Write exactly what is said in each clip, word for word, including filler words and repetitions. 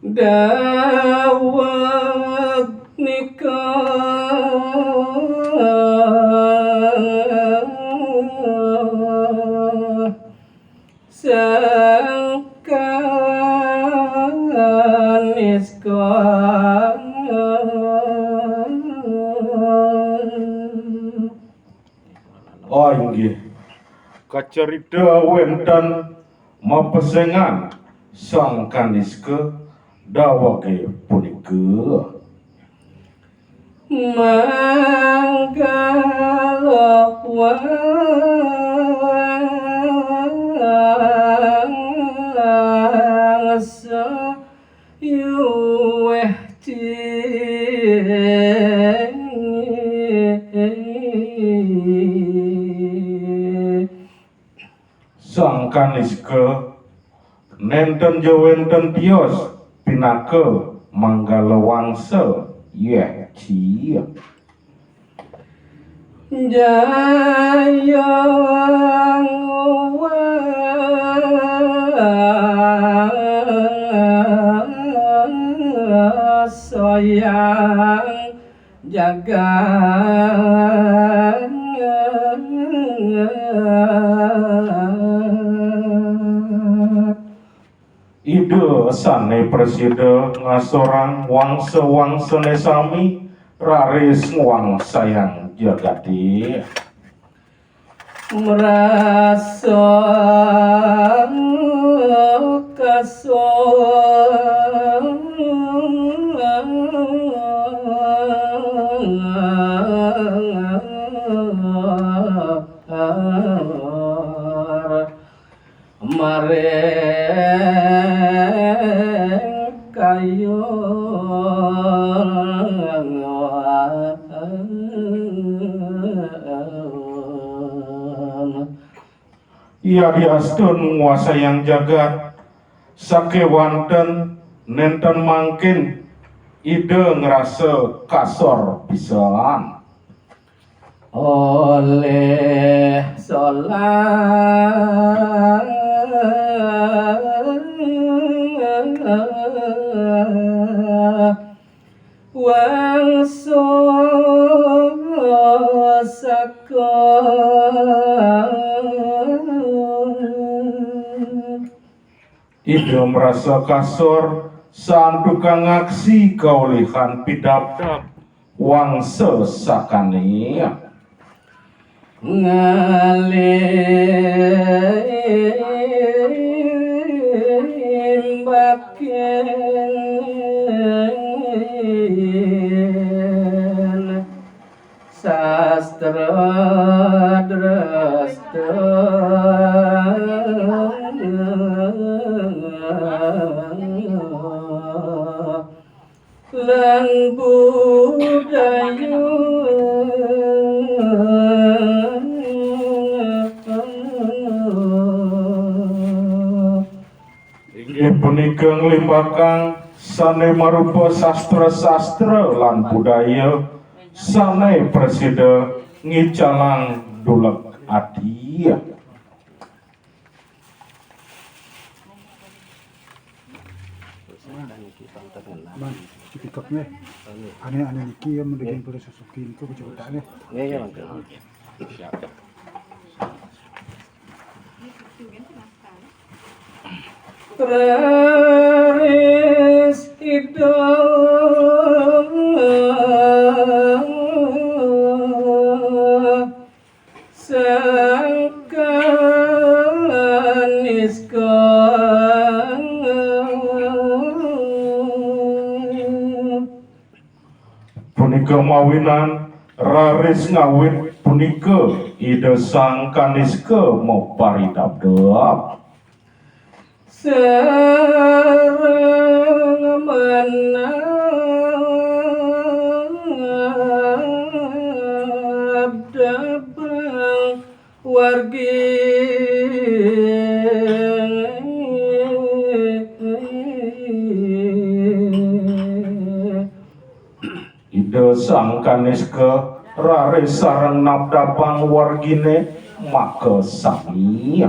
Daweg nika Sang Kaniska. Oh, inggih. Kacarita wénten mapesengan Sang Kaniska dawegé punika. Manggala wangsa yuweh ci. Sang Kaniska nénten ja wénten tios pinaka manggala wangsa, yéh ci. Jayang wangsa yang jagat. Ida sané prasida ngasorang wangsa-wangsané sami raris ngwangsayang jagaté. Mrasa kasor maring kayun. Yadiastun nguasayang jagat, sakéwanten nénten mangkin Ida ngrasa kasor pisan. Olih solah wangsa saka. Ida marasa kasor santukan ngaksi kaulihan pidabdab wangsa sakané. Ngalimbakin sastra dresta. Lan budaya. Inggih punika nglimbakang sané marupa sastra-sastra lan budaya sané prasida ngicalang duleg ati. Man, niki panten ngenah. Man, niki kok nggih. Nggih. Ané, ané niki ya mending pada susuki niku kecamatan nggih. Nggih, ya, mangke. Siap. Raris Ida Sang Kaniska. Punika mawinan raris ngawit punika Ida Sang Kaniska maparidabdab. Sareng manabdabang wargi. Ida Sang Kaniska raris sareng nabdabang warginé makasami.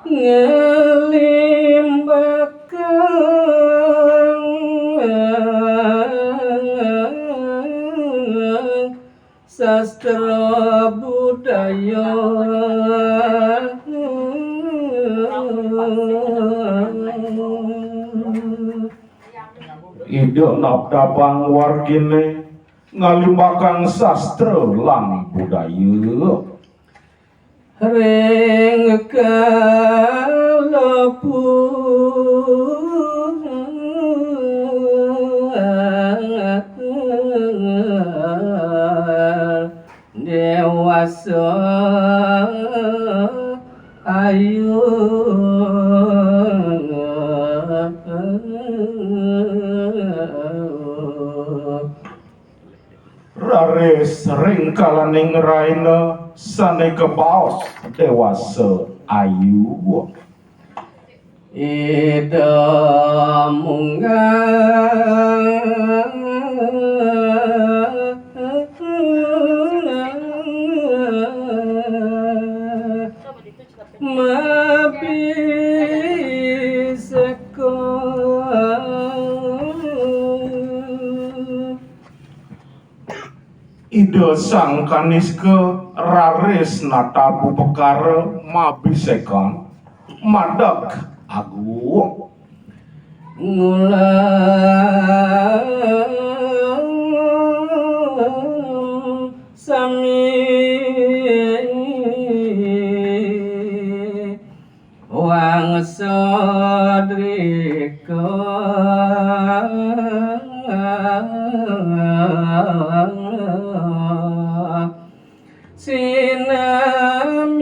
Ngalimbakang Sastra budaya. Ida nabdabang wargine ngalimbakang sastra lan budaya. Ring kala dewasa ayu. Raris ring kalaning raina sane kabaos dewasa ayu. Ida munggah mabiseka. Ida Sang Kaniska raris nata bupakara mabisekan madeg agung. Ngulam sami wangsa drika. Sinamian.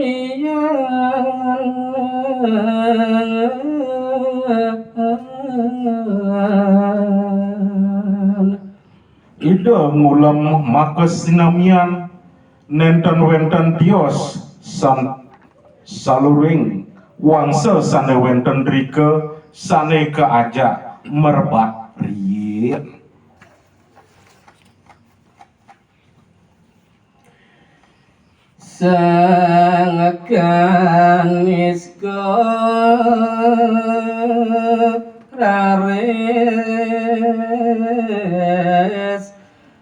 Ida ngulem maka sinamian nenten wenten tios san-, saluring wangsa sane wenten drika sane kaajak merebat riin. Sang Kaniska raris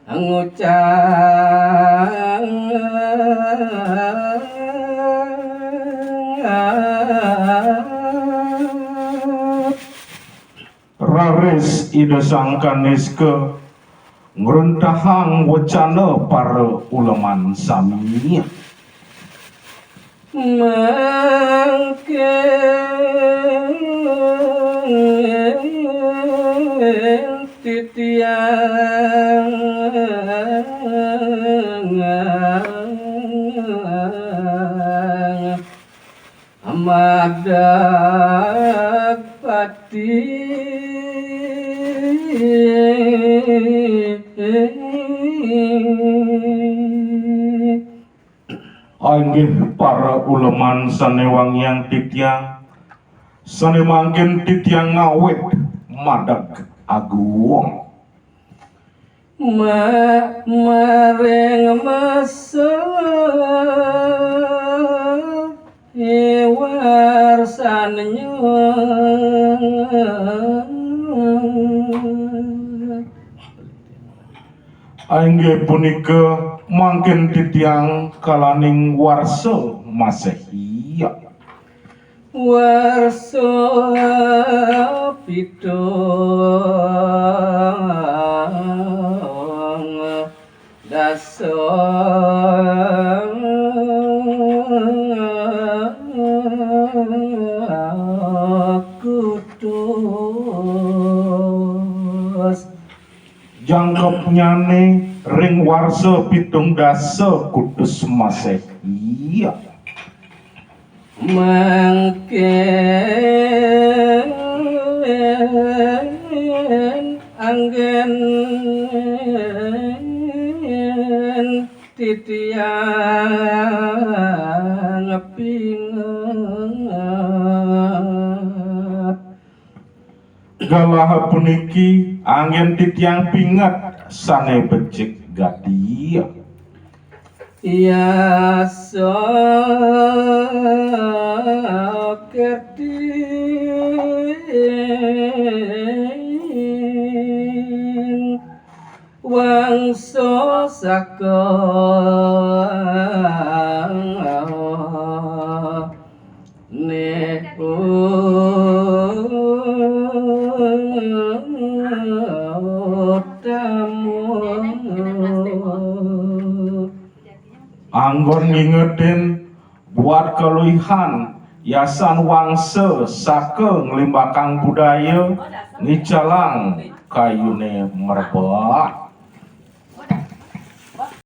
ngucap. Raris Ida Sang Kaniska ngruntahang wecana para uleman sami. Mangkin titiang madeg pati. Inggih para uleman sane wangiang titiang, sane mangkin titiang ngawit madeg agung. Ma-, maring masa iwarsannya. Inggih punika mangkin titiang kalaning warsa Masehi. Warsa pitung dasa kutus. Jangkepnyane ring warsa pitung dasa kutus Masehi. Mangkin anggen titiang pinget. Galah puniki anggen titiang pinget sane becik gati. Yasa kertin wangsa saka Anggon ngingetin buat kaluihan yasan wangsa saka nglimbakang budaya, ngicalang kayune merebak.